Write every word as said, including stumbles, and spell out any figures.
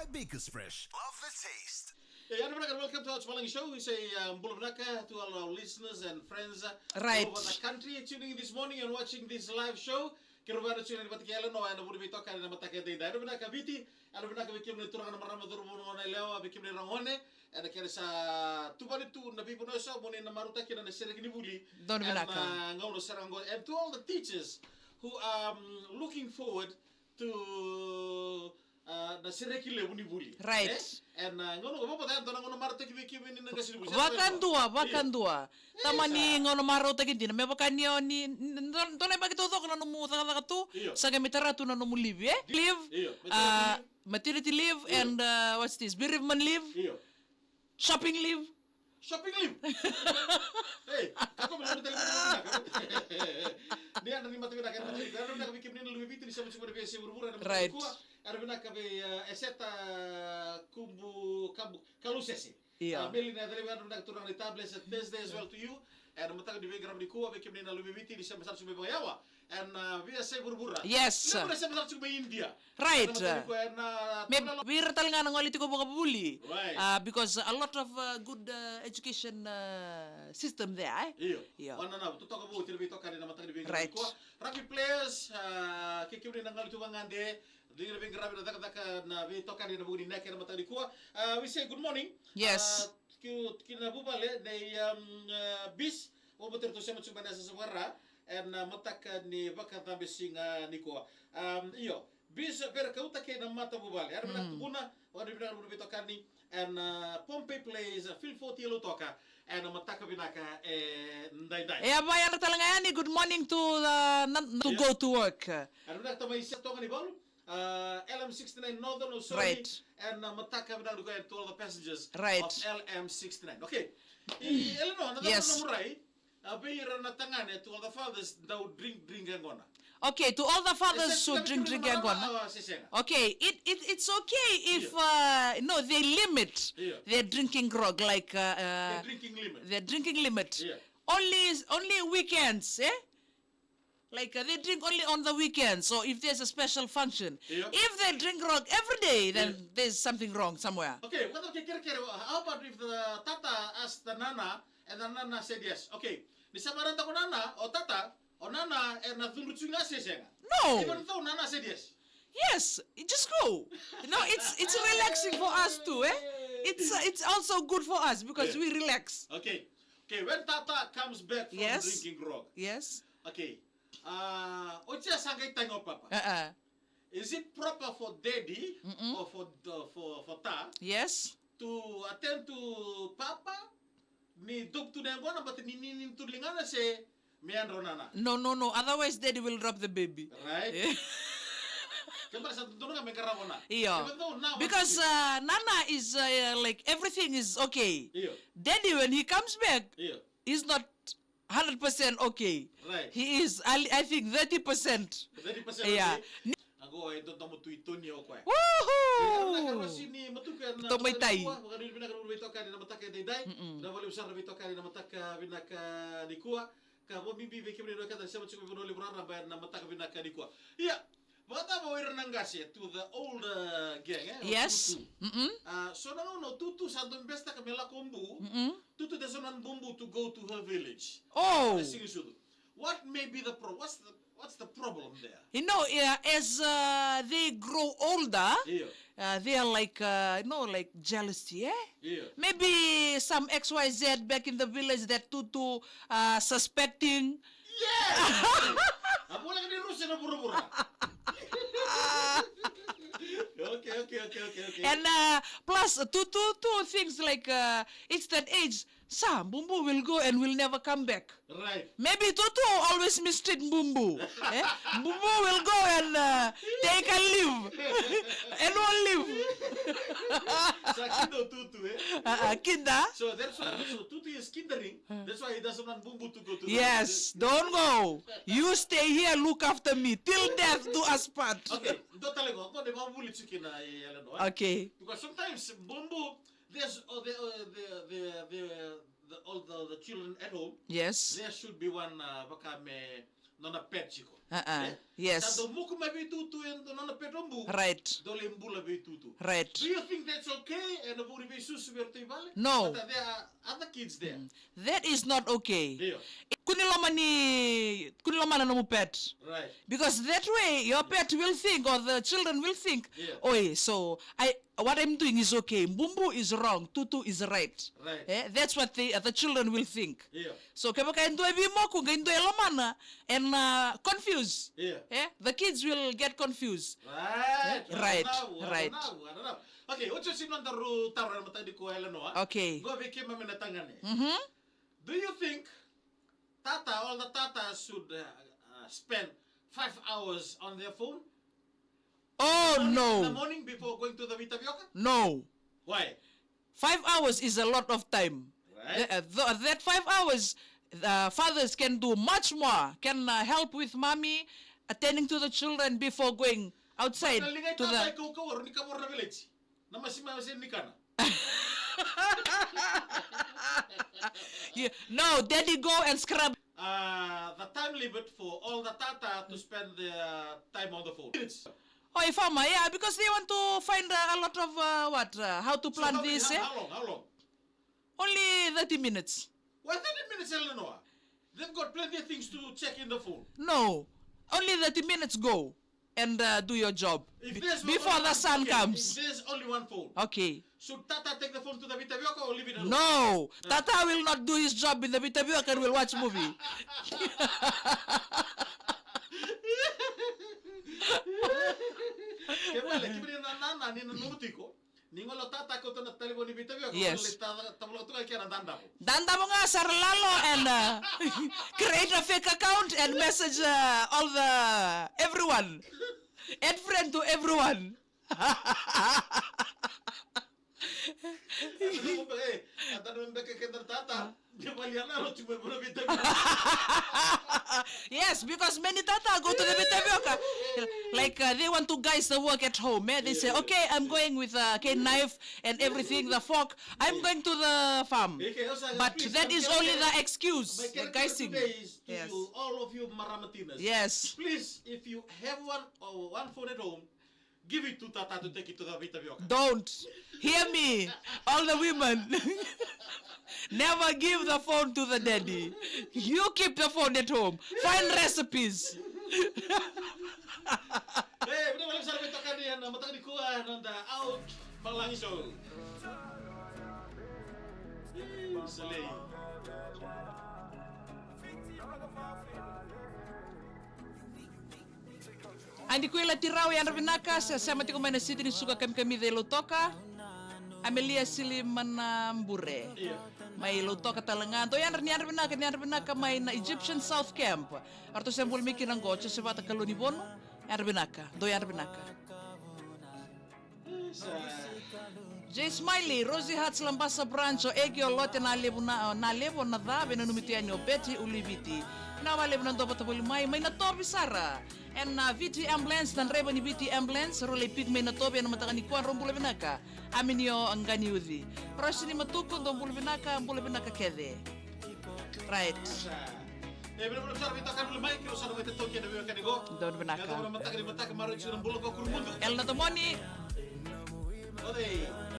Baker's Fresh. Love the taste. Hey, and welcome to our Tupalagi Show. We say, um, bula vinaka to all our listeners and friends, uh, Right. all over the country tuning in this morning and watching this live show. Keirau via na tiko ni vata kei Eleanor ena vuku ni veitokani ena mataka edaidai. Ena vinaka Viti, ena vinaka vei kemuni turaga na marama, cauravou, na goneyalewa, vei kemuni ragone. Ena kena sa tuvani tu na veivanua eso mo ni na marautaka kina na sereki ni vuli. Donu vinaka. Ena gauna sara oqo. And to all the teachers who are, um, looking forward to, uh, na sereki levu ni vuli. Right. Eh? Ena, uh, gauna oqo, vavata, dua na gauna marautaki vei kemuni na qase ni vuli. Vakadua, vakadua. Tamani gauna marautaki dina, me vaka ni o ni, n-, n-, dua, dua na yabaki taucoko na nomu cakacaka tu, Io. sa qai me tara tu na nomu leave, eh? Leave, Io, uh, maternity leave. Maternity leave Io. and, uh, what's this? Bereavement leave, Io. shopping leave. Shopping leave. Hey, kako me lori tale ni mata vinaka. Ni ana ni mata vinaka, ni mata vinaka. Era vinaka vei kemuni na luve i Viti ni sema tiko mai na veiyasai vuravura, ena mataka Right. nikua. Era vinaka vei, uh, Eseta Kubu, Kabu, Kalusese. Ia. Ah, Meli na Yacalevi, ena vinaka turaga ni Ta, blessed Thursday as well to you. Ena mataka ni veiqaravi nikua, vei kemuni na luve i Viti ni sema sara tiko mai vakayawa. Ena, ah, veiyasai vuravura. Yes. Levu na sema sara tiko mai India. Right. Ena mataka nikua, ena Me tula vei ira tale ga na gole tiko vakavuli. Right. Ah, because a lot of, uh, good, uh, education, uh, system there, eh? Io. Io. Ona na totoka vou tiko na veitokani ena mataka ni veiqaravi Right. nikua. Rugby players, ah, kei kemuni na gole tu vagade. Dina veiqaravi na cakacaka na veitokani ena vuku ni neke ena mataka nikua. Ah, we say good morning. Yes. Ah, ki, ki na vuvale nei, um, ah, Bis, o Baterto sema tiko mai na sasa vara, ena mataka ni vakacabe siga nikua. Um, io, Bis Vera Kauta kei na matavuvale. Era vinaka Mm. tubuna, o ni vinaka na veitokani, ena, ah, Pohnpei Place, ah, Phil Foti Lautoka, ena mataka vinaka edaidai. E a vaya na tale ga yani, good morning to the, na, to Io. go to work. Era vinaka tamai Setoga ni Valu, ah, L M sixty-nine Northern, oh, sorry. Right. Ena mataka vinaka nikua to all the passengers Right. of L M sixty-nine. Okay. I, Eleanor, na Yes. cava na murai, ah, vei ira na tagane, to all the fathers, dau drink, drink yaqona. Okay, to all the fathers Is that who drink, drink drink yaqona. yaqona? Ah, se sega. Okay, it, it, it's okay if, Io. uh, no, they limit Io. their drinking grog, like, uh, uh, Their drinking limit. their drinking limit. Io. Only, only weekends, eh? Like, uh, they drink only on the weekends, or if there's a special function. Yep. If they drink grog every day, then Yep. there's something wrong somewhere. Okay, what about kerekere? How about if the tata asked the nana and the nana said yes? Okay, ni sa vakaraica ko nana, o tata, o nana, ena cudru tu ga se sega. No. Even though nana said yes. Yes, you just go. You know, it's, it's relaxing for us too, eh? It's, uh, it's also good for us because Yeah. we relax. Okay. Okay, when tata comes back from Yes. drinking grog. Yes. Okay. Uh, o tia sa qai tagi o papa. Uh-uh. Is it proper for daddy Mm-mm. or for the, for, for ta Yes. to attend to papa? Ni dop tu na yaqona, but ni, ni, ni tu ligana se me yadra o nana. No, no, no. Otherwise, daddy will drop the baby. Right? Eh. Kemara sa dodonu ga me qarava o nana. Io. Even though now Because, uh, nana is, uh, like, everything is okay. Io. Daddy, when he comes back, Io. is not hundred percent okay. Right. He is, I, I think, thirty percent. Thirty percent Yeah. okay. Ni- Ago e dodomo tu i Tony o koya. Woohoo! Vinaka Rosini Matuka na Tomo i tai. Vinaka Rosini Matuka na mataka edaidai. Mm-mm. Na vale usara vinaka na mataka vinaka nikua. Ka vo bibi vei kemuni na wekada sema tiko vei vanua levu raraba na mataka vinaka nikua. Ia, vakacava o ira na qase, to the old, uh, gang, eh? Yes. Tutu. Mm-mm. Ah, so na gauna o Tutu sa dau bestaka me lako bu. Mm-mm. Tutu doesn't want Bumbu to go to her village. Oh. Na Siganisucu. What may be the pro-, what's the, what's the problem there? You know, yeah, as, uh, they grow older, Io. uh, they are like, uh, you know, like jealousy, eh? Io. Maybe some X Y Z back in the village that Tutu, uh, suspecting. Yes! A voleka ni rusa na vuravura. Okay, okay, okay, okay, okay. And, uh, plus, Tutu, Tutu thinks like, uh, it's that age, sa, Bumbu will go and will never come back. Right. Maybe Tutu always mistreat Bumbu. Eh? Bumbu will go and, uh, take a leave. Annual leave. Sa kida o Tutu, eh? Uh, uh, kida. So that's why, so Tutu is kindering. That's why he doesn't want Bumbu to go to the Yes, don't go. You stay here, look after me. Till death do us part. Okay, dua tale qo, qo ni vakavuli tiko kina, eh, Eleanor, eh? Okay. Because sometimes Bumbu, there's, oh, the, oh, the, the, the, the, all the, the children at home. Yes. There should be one, uh, vaka me nona pet tiko. Uh-uh. Eh? Yes. Sa dau moku mai veitutu e dua nona pet o bu. Right. Dau lai bula veitutu. Right. Do you think that's okay? Ena vuku ni veisusu vei ratou i vale? No. But there are other kids there. That is not okay. Io. Kua ni lomani, kua ni lomana nomu pet. Right. Because that way your pet will think, or the children will think, Yeah. "Oi, so I, what I'm doing is okay. Bubu is wrong. Tutu is right." Right. Eh? That's what the, the children will think. Io. So kevaka e dua e veimoku, qai dua e lomana, and uh, confuse. Io. Eh? The kids will get confused. Right. Right, Aranavu, right. Aranavu, Aranavu. Okay, otioti nodaru taro ena mataka nikua, Elenoa. Okay. Qo vei keimami na tagane. Mm-hmm. Do you think tata, all the tatas should uh, uh, spend five hours on their phone? Oh In the no. Morning before going to the Vita Vioka? No. Why? Five hours is a lot of time. Right. Th- uh, th- that five hours, uh, fathers can do much more, can uh, help with mommy, attending to the children before going outside Na liga i to tata e the... kaukauwa ni kavoro na village. Na masima se ni kana. Yeah. No, daddy, go and scrub. Uh, the time limit for all the tata to spend their time on the phone. Minutes. Oh, if I'm, yeah, because they want to find uh, a lot of uh, what, uh, how to So plan how many- this. how, Eh? how long? How long? Only thirty minutes. Why thirty minutes, Elenoa? They've got plenty of things to check in the phone. No, only thirty minutes, go and uh, do your job If be- there's before only the one- sun okay, comes. If there's only one phone, Okay. Should tata take the phone to the Vita Vioka or leave it alone? No, tata will not do his job in the Vita Vioka and will watch movie. Ke vale, ke vale na nana ni na nomu tiko. Ni gole o tata kauta na talevoni Vita Vioka. Yes. Tavaloka tu ga kena dadavo. Dadavo ga sara lalo and uh, create a fake account and message uh, all the everyone. Add friend to everyone. Ata na beka, eh, ata na beka keda tata. Dia vale ya na roti mai vuna Vita Vioka. Yes, because many tata go to the Vita Vioka. Like uh, they want to guys the work at home. Eh? They say, Yeah. "Okay, I'm going with uh, key knife and everything, the fork. I'm going to the farm." Okay, also, But please, that I'm is gonna only get- the excuse, My the character guising. Today is to Yes. you, all of you Maramatinas. Yes. Please, if you have one or one phone at home, give it to Tata to take it to the Vita Vioka. Don't. Hear me, all the women. Never give the phone to the daddy. You keep the phone at home. Find recipes. Eh, vinaka vakalevu sara veitokani ena mataka nikua na noda Out Valagi Show. Ih, soleil. Adi Kuila Tirau, yadra vinaka, se sema tiko mai na siti ni suka kamikamica i Lautoka. Amelia Silimanabure. Io. Mai Lautoka tale ga. Dou yadra ni yadra vinaka, ni yadra vinaka mai na Egyptian South Camp. Eratou se bula mai kina qo, Josevata Kalonivonu. Yadra vinaka, dou yadra vinaka. J Smiley, Rosie Hats, Labasa Branch, o Egi, o Lote, Nalevu, na, Nalevu, Naca, veinanumi tu yani o Betty, Uluiviti. Vinaka vakalevu na dou vata voli mai, mai Natovi sara. Ena, uh, Viti Ambulance, na draiva ni Viti Ambulance, rau lai pick mai Natovi ena mataka nikua, drau bula vinaka. Aminio Ganiuci. Rosini Matuku, dou bula vinaka, bula vinaka kece. Right. E, vinaka vakalevu sara veitokani mai, kei au sara mai Tatoki ena veiwekani qo. Dou vinaka. Yacova na mataka ni mataka, marau tiko na bula qo Kurumudu. Ela na Tomoni. Ode.